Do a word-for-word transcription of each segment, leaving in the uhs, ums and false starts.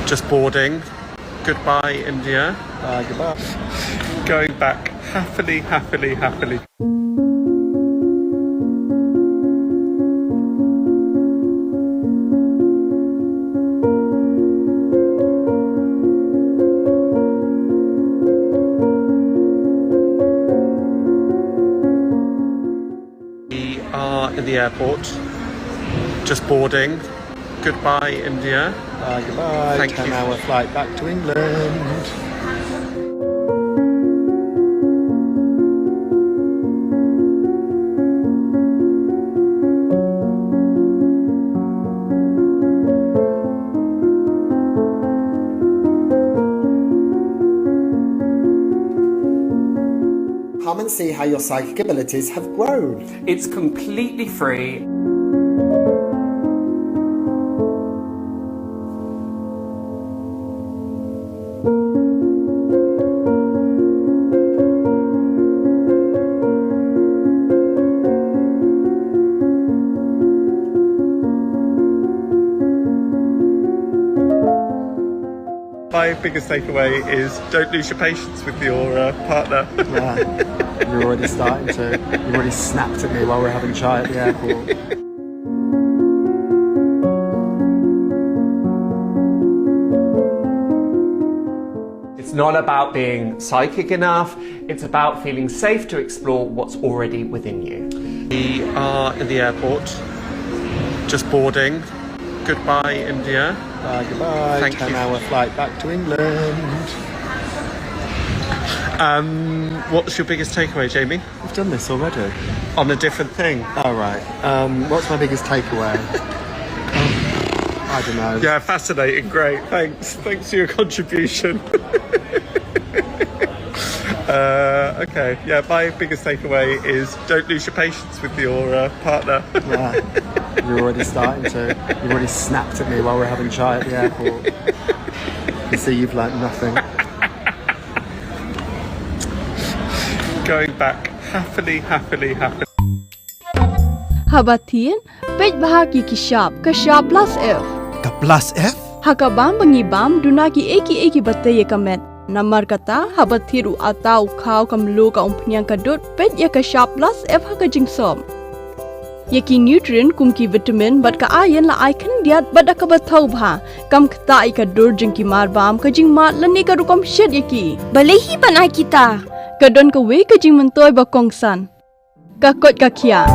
Just boarding. Goodbye, India. Uh, goodbye. Going back happily, happily, happily. We are in the airport. Just boarding. Goodbye, India. Uh, goodbye. Thank you. Ten hour flight back to England. Come and see how your psychic abilities have grown. It's completely free. My biggest takeaway is don't lose your patience with your uh, partner. Yeah. You're already starting to, you already snapped at me while we're having chai at the airport. It's not about being psychic enough, it's about feeling safe to explore what's already within you. We are in the airport, just boarding. Goodbye, India. Uh, goodbye. Thank you. Ten hour flight back to England. Um, what's your biggest takeaway, Jamie? We've done this already. On a different thing. All right. Um, what's my biggest takeaway? Um, I don't know. Yeah, fascinating. Great. Thanks. Thanks for your contribution. Uh, okay. Yeah, my biggest takeaway is don't lose your patience with your uh, partner. Yeah. You're already starting to. You already snapped at me while we're having chai at the airport. You see, you've learnt nothing. Going back happily, happily, happily. Haba thied, peit bha ïa ki shap, ka shap plus F. Ka plus F? Ha ka bam ba ngi bam, duna kiei kiei kiba tei ïa ka met. Namar kata, haba thied u atta, u khaw, ka mluh, ka umphniang, ka dud, peit ïa ka shap plus F ha ka jingsop. Ïa ki nutrient kum ki vitamin bad ka iron la ai khyndiat bad da kaba thaw bha. Kam ktah ïa ka dur jong ki marbam, ka jingmad lane ka rukom shet ïa ki. Balei hi ban ai kita? Ka don kawei ka jingmyntoi ba kongsan. Ka koit ka khiah.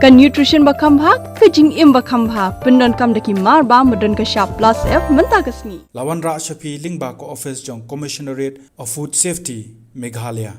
Ka nutrition ba kham bha, ka jingim ba kham bha. Pyndonkam da ki marbam ba don ka shap plus F mynta ka sngi. La wanrah sha phi lyngba ka office jong Commissionerate of Food Safety, Meghalaya.